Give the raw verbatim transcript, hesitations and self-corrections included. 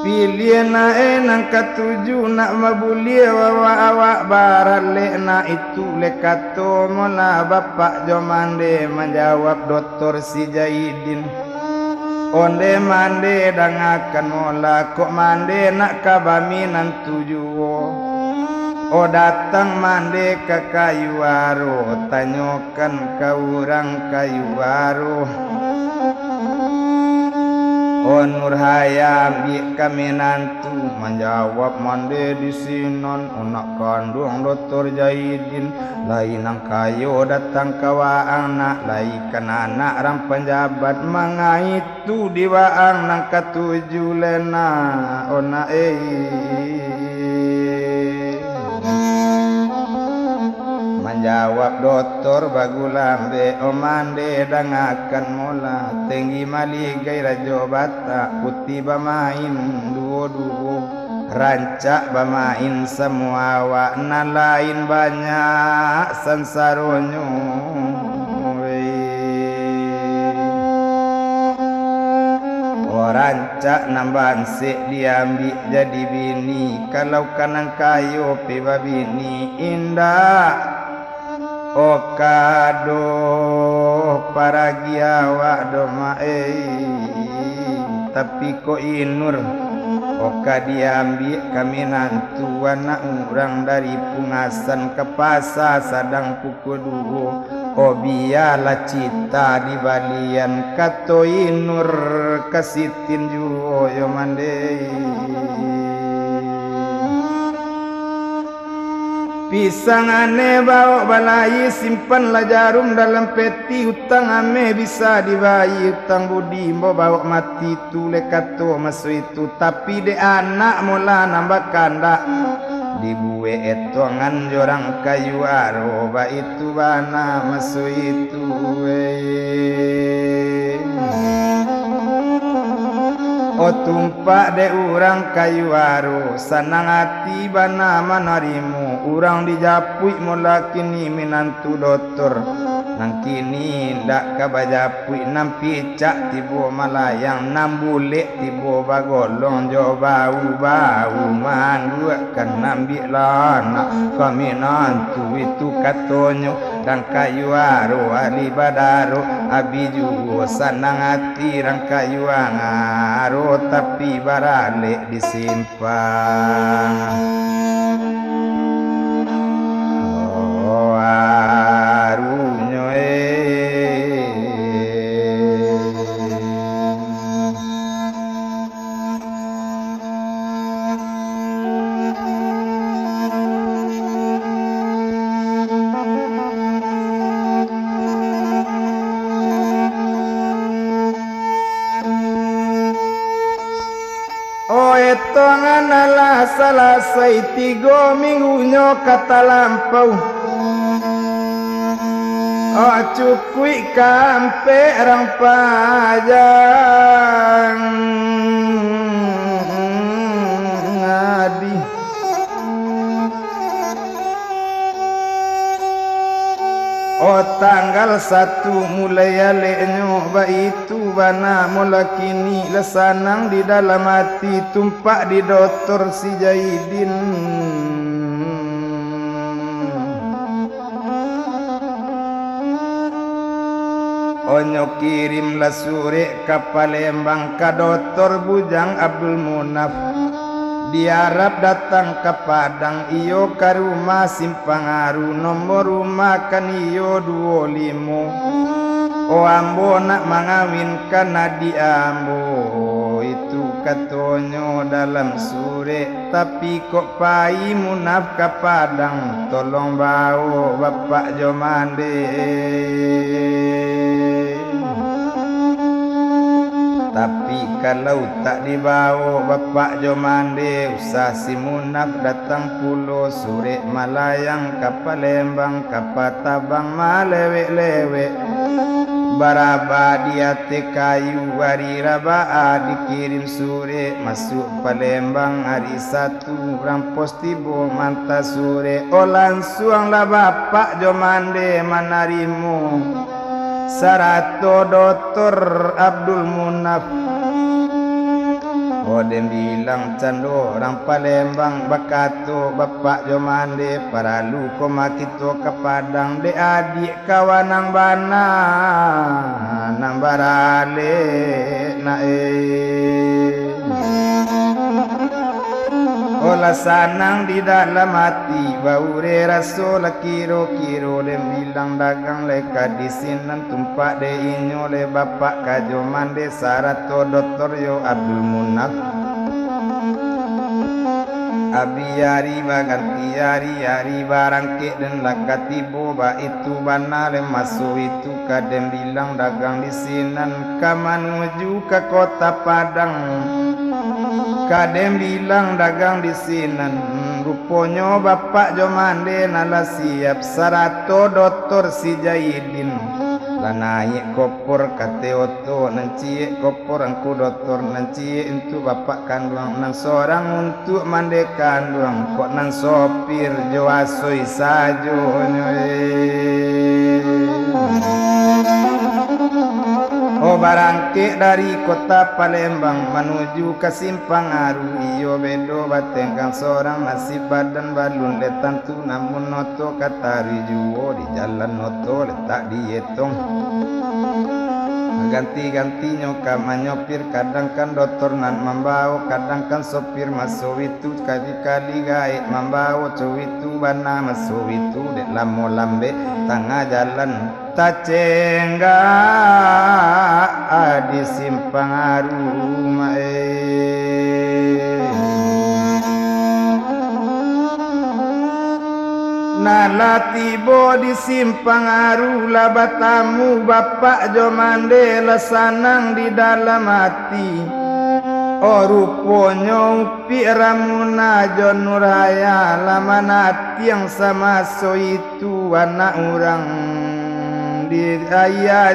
Piliah nak, eh, nan katuju, nak mabuliah awak-awak baralek nak, itu leh kato mola bapak jo mande, manjawab dotor si Jaidin. Onde mande, dangakan mola, kok mande nak ka baminantu juo. O datang mande ka Kayu Aro, tanyokan ka urang Kayu Aro. O Nur Haya ambiak ka minantu, manjawab mande di sinan, anak kanduang dotor Jaidin, lai nan kayo datang ka waang nak, lai kan anak rang panjabat, mangaitu di waang nan katuju leh nak, o nak, eh. Manjawab dotor bagulambek, o mande dangakan mola, tenggi maligai rajo Batak, putiah bamain duo-duo, rancak bamain samo awak, nan lain banyak sansaronyo, weh. O rancak nan bansek diambiak jadi bini, kalau ka nan kayo pe babini, indak. O ka doh paragi awak doh mak, eh. Tapi kok Inur, o ka diambiak ka minantu anak urang dari Pungasan ka pasa sadang pukua duo. O bialah cita dibalian, kato Inur ka Sitin juo yo mande. Pisang aneh bawok balayia, simpanlah jarum dalam peti, utang ameh bisa dibayia, utang budi ambo bawok mati, tu leh kato maso itu, tapi dek anak mola nan bakandak, dibuek etongan jo urang Kayu Aro, baitu bana maso itu, weh. O tumpak dek urang Kayu Aro, sanang ati bana manarimo, urang dijapuik mola kini minantu dotor, nan kini indak ka bajapuik, nan picak tibo malayang, nan bulek tibo bagolong, jo bau-bau manduak, kan ambiaklah anak ka minantu itu, katonyo. Dang Kayu Aro, Ali Badaro, abi juo sanang ati rang Kayu Aro, tapi baralek di simpang. Oh, arunyo, eh. Oh, etongan alah salasai, tigo minggunyo ka talampau. Oh, cukuik ka ampek rang pajang adi. Oh, tanggal satu mulai aleknyo, baitu bana mula kini, lah sanang di dalam ati, tumpak di dotor si Jaidin. Onyo kirimlah surek ka Palembang, ka Dotor Bujang Abdul Munaf. Diarap datang ka Padang, iyo ka rumah Simpang Aru, nomor rumah kan iyo duo limo. Oh, ambo nak mangawinkan adiak ambo, itu katonyo dalam surek. Tapi kok pai Munaf ka Padang, tolong bao bapak jo mande. Tapi kalau tak dibao bapak jo mande, usah si Munaf datang pulo, surek malayang ka Palembang, kapa tabang malewek-lewek. Baraba di ateh kayu, ari Rabaa dikirim surek, masuak Palembang ari Satu, urang pos tibo manta surek, oh, lansuanglah bapak jo mande manarimo, sarato Dotor Abdul Munaf. Den bilang cando urang Palembang, bakato bapak jo mande, paralu ko ma kito ka Padang, dek adiak kawan nan bana, nan baralek nak eh. Olah sanang di dalam ati, baure raso lah kiro-kiro, den bilang dagang lai ka di sinan, tumpak dek inyo lai bapak ka jo mande, sarato doktor yo Abdul Munaf. Abi ari baganti ari, ari barangkek den lah ka tibo, baitu bana lai maso itu ka den bilang dagang di sinan, ka manuju ka kota Padang. Ka den bilang dagang di sinan, ruponyo bapak jo mande nan lah siap, sarato doktor si Jaidin. Lah naiak kopor kate oto nan ciek, kopor angku doktor nan ciek, untuak bapak kanduang nan sorang, untuak mande kanduang, kok nan sopir jo asoi sajonyo eh. Oh, barangkek dari kota Palembang manuju ka Simpang Aru, iyo bedo batenggang sorang, nasib badan balun dek tantu, namun oto ka taruih juo, di jalan oto letak di etong. Ganti-gantinyo ka manyopir, kadang kan doktor nan mambao, kadang kan sopir maso itu, kali-kali gaek mambao, co itu bana maso itu, dek lamo lambek tangah jalan. Tacenggak di Simpang Aru, mak eh. Nah, lah tibo di Simpang Aru, lah batamu bapak jo mande, lah sanang di dalam ati. Oh, ruponyo Upik Ramuna jo Nurhaya lah manatiang samaso itu anak urang di ayah